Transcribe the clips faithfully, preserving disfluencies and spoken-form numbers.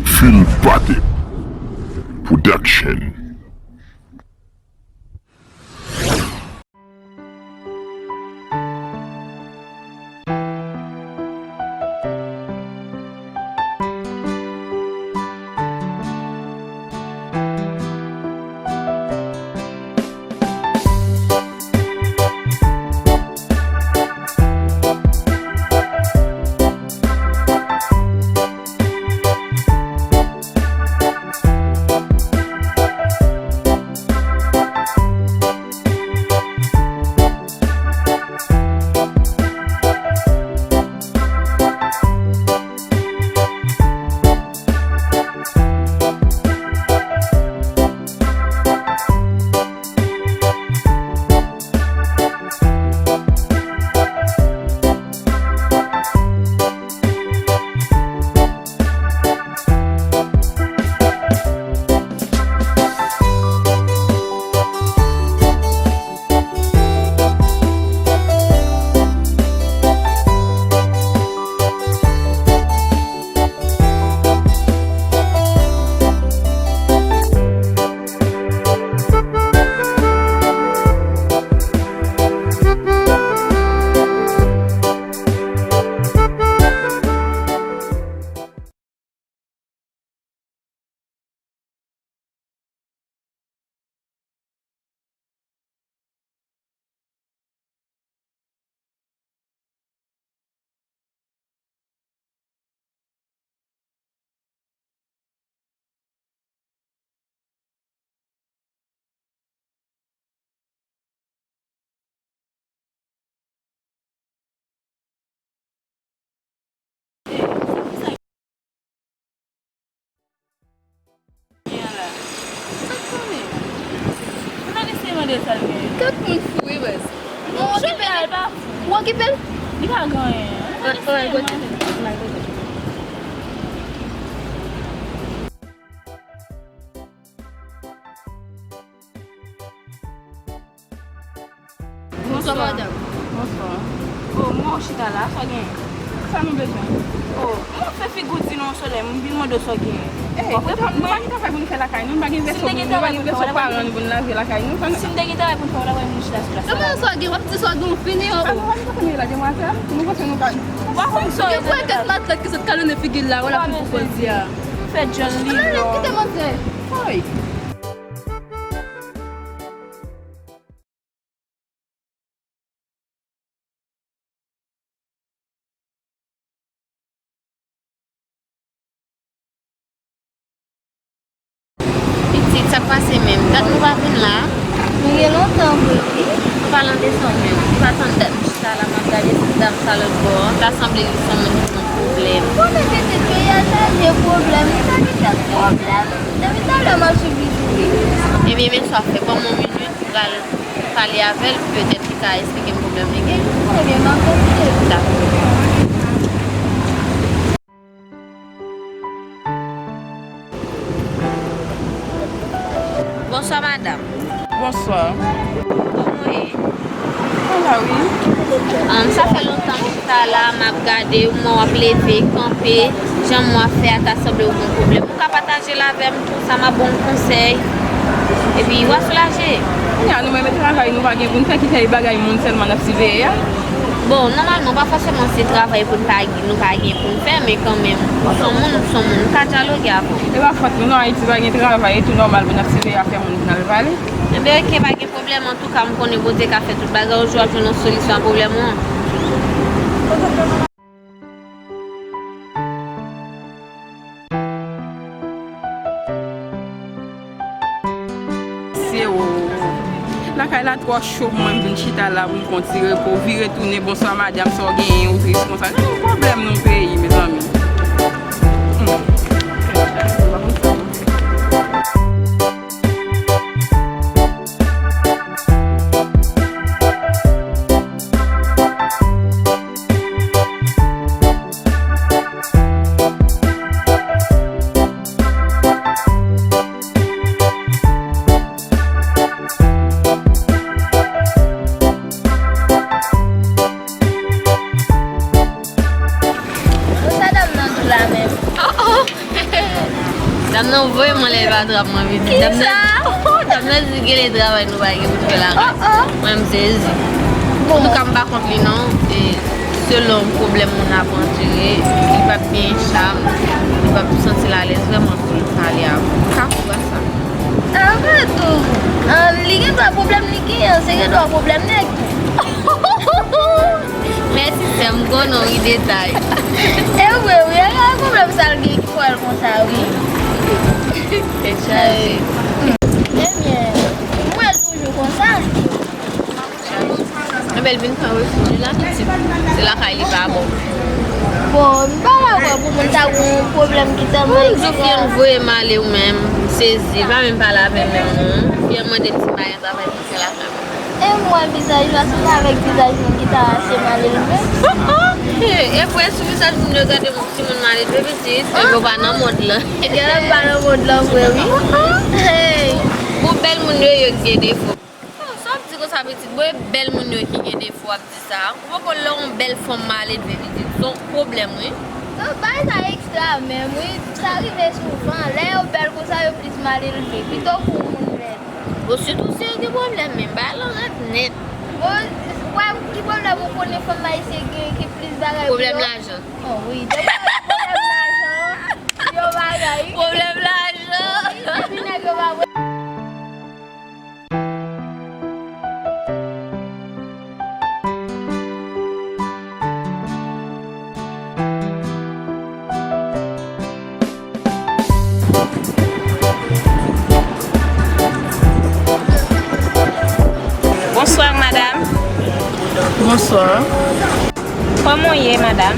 Phil Patek Production. Sa k konnen? Ann al eseye mande l sa l genyen. Kèk moun fou wi baz. Ou okipe l? Ou okipe l? Li pa gen anyen. Ann al eseye mande l. Bonswa, madanm. Bonswa. O, mwen w chita la, sa w genyen? Sa nou bezwen? O, mwen fè figi w di nan yon solèy, m vin mande w sa w genyen. Ey, nou pa gen travay pou nou fè lakay nou, nou pa gen vèso pou nou, nou pa gen vèso paran nou pou nou lave lakay nou. Si m te gen travay pou m fè, w ta wè m chita sou plas la. Kòman sa w gen? W ap di sa w gen, w fini, o. Sa nou pa gen kote nou ye la, demwazèl? Nou panse nou ka. W a konn sa w ye. Gen kèk matlèt ki sot kalonnen figi l la, w la pou kòz ya. Fè djòl li lò. Kite manzè. Oy. Pitit, sa k pase menm? Dat nou pa vin la? Nou gen lontan vre, wi. An palan de sa menm, ou pa tann dat m chita la, m ap gade ti dam sa lòt bò an, ta sanble li se yon moun ki gen pwoblèm. Konnen pitit, peyi a chaje pwoblèm, li pa gen kèk pwoblèm. Depi talè m ap swiv li tou, wi. Ebyen, men sa w ap fè, ban m yon minit, m pral pale avè l, petèt li ka esplike m pwoblèm li gen. Ebyen, m ap eseye. Dakò. Bonswa, madanm. Bonswa. Kòman w ye? Ala wi. Ahn, sa fè lontan m chita la, m ap gade w, m wè w ap leve, kanpe, jan m wè w ap fè a, ta sanble w gen pwoblèm. Ou ka pataje l avè m tou, sa m ap ba w yon konsèy. Epi, w a soulaje. Kounye a, nou menm e travay nou pa gen pou n fè ki fè e bagay moun sèlman n ap siveye a? Bon, nòmalman, pa fòseman se travay pou n pa gen, nou pa gen pou n fè, men kanmenm, ou se yon moun, m se yon moun, nou ka dyaloge avè w. E pa fòt nou non, Ayiti pa gen travay, e tou nòmal pou n ap siveye afè moun pou n al vale. Enben, oke, pa gen pwoblèm, antouka, m konnen Bondye ka fè tout bagay, yon jou w ap jwenn yon solisyon a pwoblèm ou an. Se o. Lakay la twò cho pou mwen, m vin chita la pou m pran ti repo, vire tounen, bonswa madanm, sa w genyen, ou tris konsa? Gade yon pwoblèm nan peyi, mezanmi. Hmm. Sa dam Dam nan voye m anlè, l pa trap mwen vini. Dam nan, dam nan di gen de travay nou pa gen pou n fè lakay. Mwen, m sezi. Antouka, m pa kont li non. E selon pwoblèm moun ap andire, li p ap gen cham, li p ap santi l alèz vrèman pou l pale avè w. Ou ka konprann sa. Apre tou, li gen dwa pwoblèm li genyen, se gen dwa pwoblèm nèg tou. Mèsi sè m, m konnen w ri detay. E vre wi, e pwoblèm sa l gen ki fè l konsa wi. Tèt chaje. Ebyen, m wè l toujou konsa. Ebyen, l vin pran refij la pitit. Se lakay li pa bon. Bon, m pa dakò pou moun sa gon pwoblèm ki tèlman ekstraòdinè. Fi an voye m ale ou menm, m sezi, pa menm pale avè m menm non. Fi an mande m si m pa gen travay pou fè lakay mwen. E m wè vizaj la, se pa avèk vizaj moun ki ta se malelve. E vre, sou vizaj moun yo gade yon timoun malelve pitit, e yo pa nan mond lan. Yo pa nan mond lan vre wi. Hey. Bon, bèl moun yo, yo gen defo. Oh, sa w ap di konsa pitit? Bon, e bèl moun yo ki gen defo w ap di sa. Ou poko lè yon bèl fanm malelve pitit, se yon pwoblèm wi. Non, bagay sa ekstra menm wi. Sa rive souvan. Lè yo bèl konsa, yo plis malelve. Pito pou moun bèl. Bon, sitou si yo gen pwoblèm, men bagay lan rèd nèt. Bon, w wè ki pwoblèm ou konnen fanm ayisyen gen ki plis bagay pou yo? Pwoblèm lajan. Oh wi, depi w wè pwoblèm lajan, yon bagay. Pwoblèm lajan. Wi, epi nèg yo pa vre. Bonswa, madam. Bonswa. Kòman w ye, madam?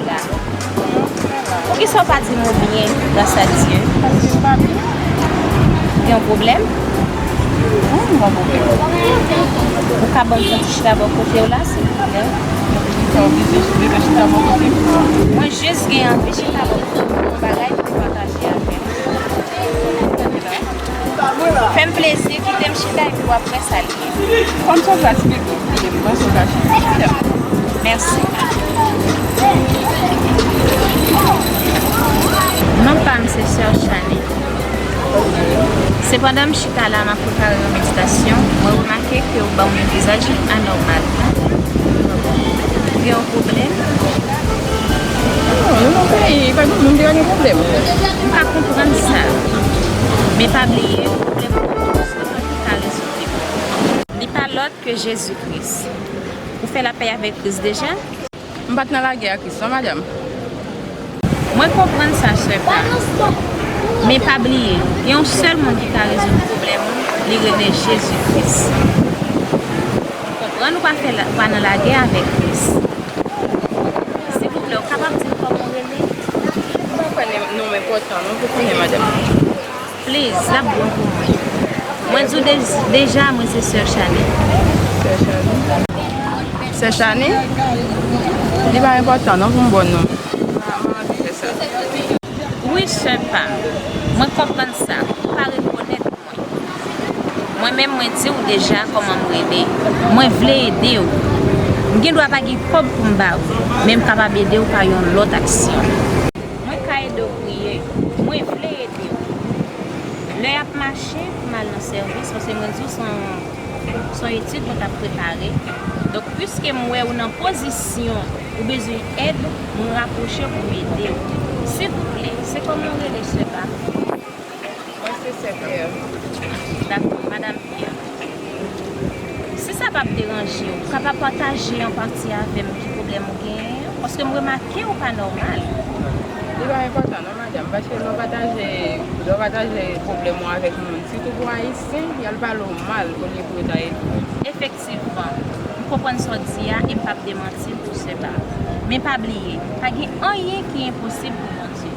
La. Poukisa w pa di m ou byen, gras a Dye? Paske m pa byen. Gen yon pwoblèm? Wi, m gen yon pwoblèm. Ou ka ban m yon ti chita bò kote w la, silvouplè? Sa w oblije chita, chita bò kote m? Mwen jis gen anvi chita bò kote w pou yon bagay pou m pataje avè w. Fè m plezi, kite m chita epi w ap wè sa l ye. Kòm sa w ka eksplike m, mwen sou ka chita. Mèsi. Non pa m se Sè Chane. Se pandan m chita la, m ap prepare yon meditasyon, mwen remake ke w ban m yon vizaj ki anòmal. Gen yon pwoblèm? Non, nou nan peyi, pa gen moun ki pa gen pwoblèm. M pa konprann sa. Men pa bliye, pwoblèm ou se mwen ki ka rezoud li pou ou. Li pa lòt ke Jezi Kris. Ou fè lapè avèk Kris deja? M pa t nan lagè ak Kris non, madanm. Mwen konprann sa, sè pa m. Men pa bliye, gen yon sèl moun ki ka rezoud pwoblèm ou, li rele Jezi Kris. M konprann ou pa fè la, ou pa nan lagè avèk Kris. Silvouplè, ou kapab di m kòman w rele? M pa kwè non m enpòtan non pou konnen, madanm. Please, l ap bon pou mwen. Mwen di w de-, deja, mwen se Sè Chane. Sè Chane? Sè Chane? Li pa enpòtan non pou m ba w non. M a, m a oblije sa. Wi, sè pa m. Mwen konprann sa. Ou pa rekonèt mwen. Mwen menm, mwen di w deja kòman m rele. Mwen vle ede w. M gen dwa pa gen kòb pou m ba w, men m kapab ede w pa yon lòt aksyon. Mwen ka ede w priye. Mwen vle ede w. Lè y ap mache pou m al nan sèvis, paske mwen di w se yon, se yon etid mwen t ap prepare. Donk, piske m wè w nan pozisyon ou bezwen èd, mwen rapwoche w pou m ede w. Silvouplè, se kòman w rele, sè pa m? Mwen se sè Pierre. Dakò, madanm Pierre. Si sa p ap deranje w, ou kapab pataje yon pati avè m ki pwoblèm ou genyen an? Paske m remake ou pa nòmal. Li pa enpòtan non, madanm, paske lè w pataje, lè w pataje pwoblèm ou avèk moun, sitou pou Ayisyen, y al pale w mal olye pou yo ta ede w. Efektivman, m konprann sa w di a e m p ap demanti l tou, sè pa m. Men pa bliye, pa gen anyen ki enposib pou Bondye.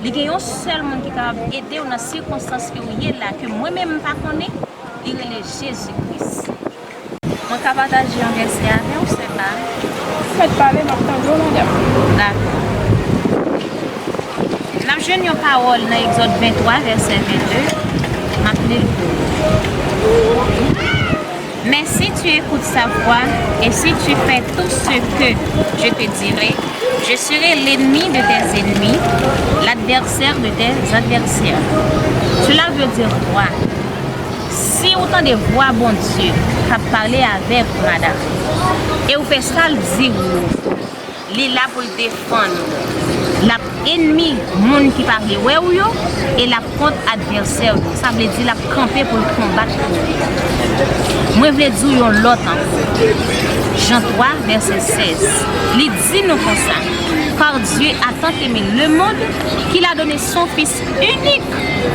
Li gen yon sèl moun ki kapab ede w nan sikonstans ke w ye la, ke mwen menm m pa konnen, li rele Jezi Kris. Mwen ka pataje yon vèsè avè w, sè pa m? Mèt pale, m ap tande w, madanm. Dakò. N ap jwenn yon pawòl nan Egzòd venntwa, vèsè vennde. M ap li l pou ou. Mais si tu écoutes sa voix, et si tu fais tout ce que je te dirai, Je serai l'ennemi de tes ennemis, l'adversaire de tes adversaires. Cela veut dire quoi? Si ou tande vwa Bondye k ap pale avèk ou, madanm, e ou fè sa l di w yo, li la pou l defann ou. L ap ennmi moun ki pa vle wè w yo, e l ap kont advèsè w yo. Sa vle di l ap kanpe pou l konbat pou ou. Mwen vle di w yon lòt ankò. Jan twa, vèsè sèz. Li di nou konsa, Car Dieu a tant aimé le monde qu'il a donné son Fils unique,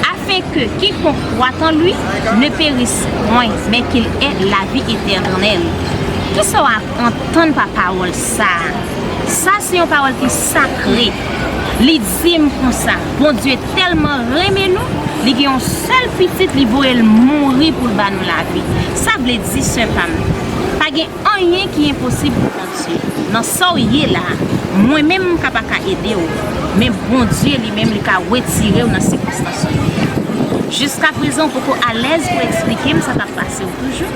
afin que quiconque croit en lui ne périsse point, mais qu'il ait la vie éternelle. Kisa w ap antann pa pawòl sa a? Sa se yon pawòl ki sakre. Li di m konsa, Bondye tèlman renmen nou, li gen yon sèl pitit, li voye l mouri pou l ba nou lavi. Sa vle di, sè pa m, pa gen anyen ki enposib pou Bondye. Nan sa w ye la, mwen menm m ka pa ka ede w, men Bondye li menm li ka retire w nan sikonstans ou ye a. Jiskaprezan ou poko alèz pou eksplike m sa k ap pase w toujou.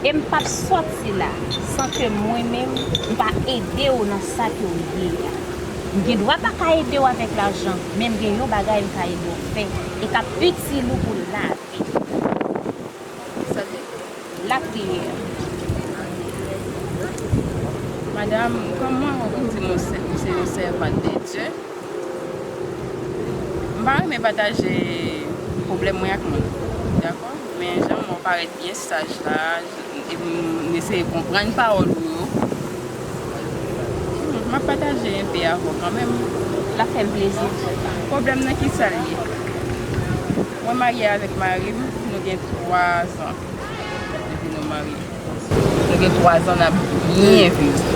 E m p ap sòti la san ke mwen menm m pa ede w nan sa ke w ye a. M gen dwa pa ka ede w avèk lajan, men m gen yon bagay m ka ede w fè e k ap itil ou pou lavi. Lapriyè. Madanm, kòm mwen wè w di m ou se, ou se yon sèvant de Dye, m pa renmen pataje pwoblèm mwen ak moun. Dakò? Men jan m wè w parèt byen saj la, e m eseye konprann pawòl ou yo. Hmm, m ap pataje enpe avè w kanmenm. L ap fè m plezi. Pwoblèm nan kisa l ye? Mwen marye avèk mari m, nou gen twa zan depi nou marye. Nou gen twa zan n ap byen viv.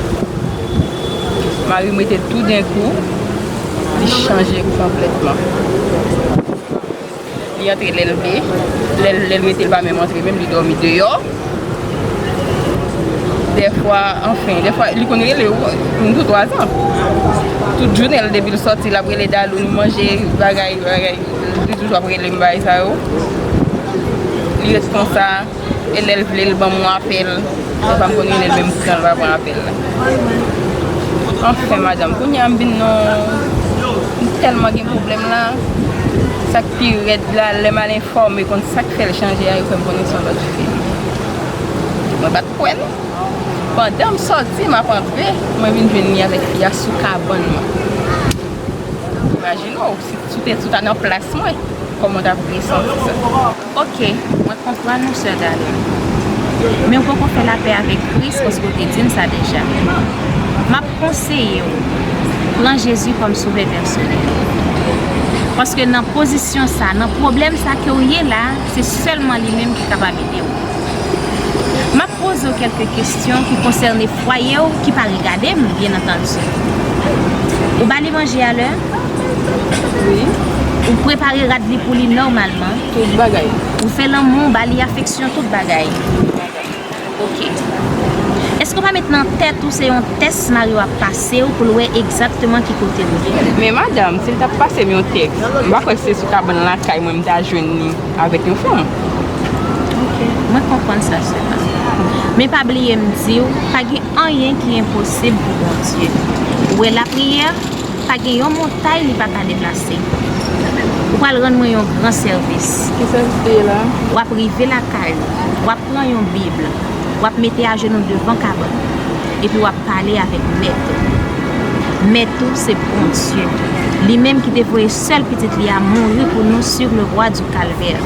Mari m rete toudenkou, li chanje konplètman. Li antre lè l vle, lè l, lè l rete l pa menm antre menm, li dòmi deyò. Dèfwa, anfen, dèfwa, li konn rele w, m tou twa zan. Tout jounen l, depi l sòti, l ap rele Dalou, nou manje, bagay, bagay. Li toujou ap rele m bagay sa yo. Li ret konsa. E lè l vle, l ban m yon apèl. Lè pa m konn rele l, menm pran l pa pran apèl la. Anfen, madanm, kounye a m vin nan, m tèlman gen pwoblèm la. Sa k pi rèd la, lè m al enfòme kont sa k fè l chanje a, yo fè m konnen se yon lòt fi. Mwen pa t kwè, non. Pandan m sòti, m ap antre, mwen vin jwenn li avèk fi a sou kabann mwen. Imajine w, si, si w te, si w ta nan plas mwen, kòman w t ap resanti sa? Ok, mwen konprann ou, sè Dalou. Men ou poko fè lapè avèk Kris, paske w te di m sa deja. M ap konseye w, pran Jezi kòm sovè pèsonèl. Paske nan pozisyon sa, nan pwoblèm sa ke w ye la, se sèlman li menm ki kapab ede w. M ap poze w kèlke kesyon ki konsène fwaye w, ki pa regade m, byen antandi. Ou ba li manje alè? Wi. Ou prepare rad li pou li nòmalman? Tout bagay. Ou fè lanmou, ou ba li afeksyon, tout bagay? Ok. Èske w pa met nan tèt ou se yon tès mari w ap pase w pou l wè egzakteman ki kote w ye? Men madanm, si l t ap pase m yon tèks, m pa kwè se sou kabann lakay mwen m ta jwenn li avèk yon fanm. Ok, mwen konprann sa, sè pa. Men pa bliye m di w, pa gen anyen ki enposib pou Bondye. Ou wè lapriyè, pa gen yon montay li pa ka deplase. Ou pral rann mwen yon gran sèvis. Ki sèvis li ye la? W ap rive lakay ou, w ap pran yon Bib, w ap mete ajenou devan kabann, epi w ap pale avèk Mèt ou. Mèt ou se Bondye. Li menm ki te voye sèl pitit li a mouri pou nou sur le bois du Calvaire.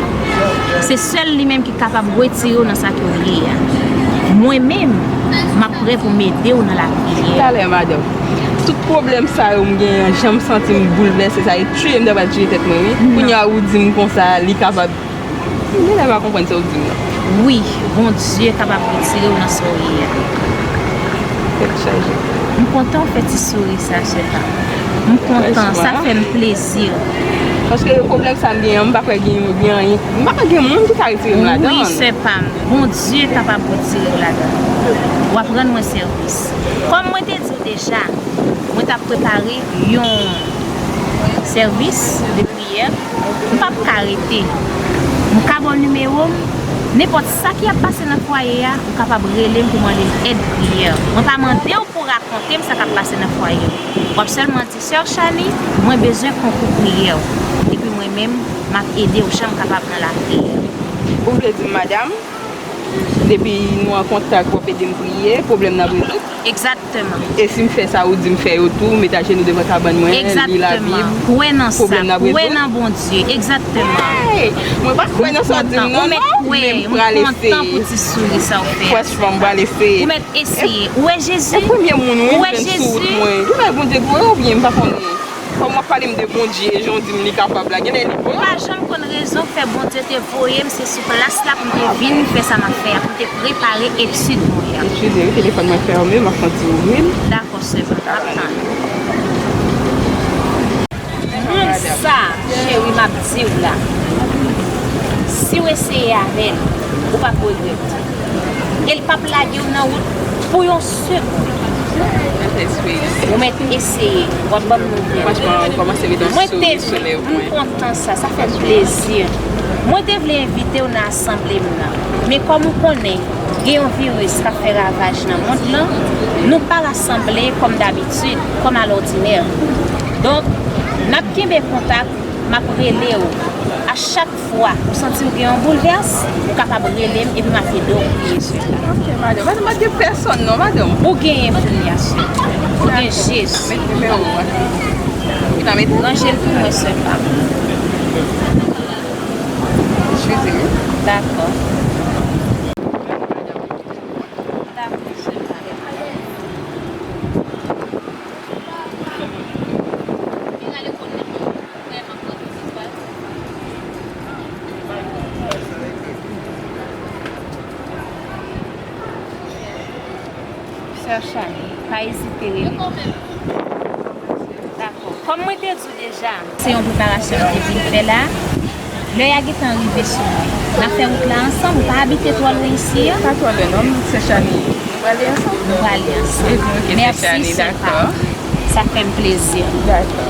Se sèl li menm ki kapab retire w nan sa ke w ye a. Mwen menm, m ap prè pou m ede w nan lapriyè. Talè, madanm. Tout pwoblèm sa yo m genyen an, jan m santi m boulvèse, sa e tiye m ta pral tiye tèt mwen, wi. Kounye a ou di m konsa, li kapab. M genlè pa konprann sa w di m nan. Wi, Bondye kapab retire w nan sa w ye a. Tèt chaje. M kontan w fè ti souri sa, sè pa m. M kontan, sa fè m plezi. Paske pwoblèm sa m genyen an, m pa kwè gen, gen anyen. M pa kwè gen moun ki ka retire m ladan l. Wi, sè pa m. Bondye kapab retire w ladan l. W ap rann mwen sèvis. Kòm mwen te di w deja, mwen t ap prepare yon sèvis de priyè. M p ap ka rete. M ka ba w nimewo m, Nenpòt sa ki ap pase nan fwaye a, ou kapab rele m pou mande m èd priyè. Mwen pa mande w pou w rakonte m sa k ap pase nan fwaye a. W ap sèlman di, Sè Chanie, mwen bezwen konkou priyè w. Epi mwen menm, m ap ede w jan m kapab nan lapriyè. Ou vle di m, madanm, depi nou an kontak, w ap ede m priye, pwoblèm nan ap rezoud? Egzakteman. E si m fè sa ou di m fè yo tou, m met ajenou devan kabann mwen, li Labib, pwoblèm nan ap rezoud? Egzakteman. Kwè nan sa, kwè nan Bondye. Egzakteman. Hey! Mwen pa t kwè nan sa w di m nan, non, men m pral eseye. Mwen kontan pou ti souri sa w fè. Franchman, m pral eseye. Ou mèt eseye. Ou wè Jezi? E premye moun, wi, m jwenn sou wout mwen. Ou wè Jezi? Gen bagay Bondye voye oubyen m pa konnen? Kòm w ap pale m de Bondye, jan w di m li kapab la, genlè li bon. Ou pa janm konn rezon k fè Bondye te voye m, se sou plas la pou m te vin fè sa m ap fè a, pou m te prepare etid mwen yo. Eskize, wi, telefòn mwen fèmen, m ap fè yon ti ouvri l. Dakò, sè pa, m ap tann. Moun sa, cheri, m ap di w la, si w eseye avè l, ou p ap regrèt. E l p ap lage w nan wout pou yon segonn. Ou mèt eseye, w ap ban m nouvèl. Mwen te vle, m kontan sa, sa fè m plezi. Mwen te vle envite w nan asanble m nan. Men kòm ou konnen, gen yon viris k ap fè ravaj nan mond lan, nou pa rasanble kòm dabitid, kòm alòdinè. Donk, n ap kenbe kontak, m ap rele w. A chak fwa ou santi w gen yon boulvès, ou kapab rele m epi m ap ede w priye sè. Ok, madanm. Madanm, pa t gen pèsonn non, madanm. Ou genyen pou li a sè. Ou gen Jezi. Met nimewo a. Ou ta mete? Ranje l pou mwen sè pa m. Eskize m. Dakò. Dakò, sè pa m. Sè Chanie, pa ezite rele m. Dakò. Kòm mwen te di w deja, se yon preparasyon m te vin fè la. Lè a gentan rive sou mwen. N ap fè wout la ansanm, ou pa abite twò lwen isi a. Pa twò lwen non, sè Chanie. Nou prale ansanm? Nou prale ansanm. Ok, sè Chanie, dakò. Mèsi, sè pa m. Sa fè m plezi. Dakò.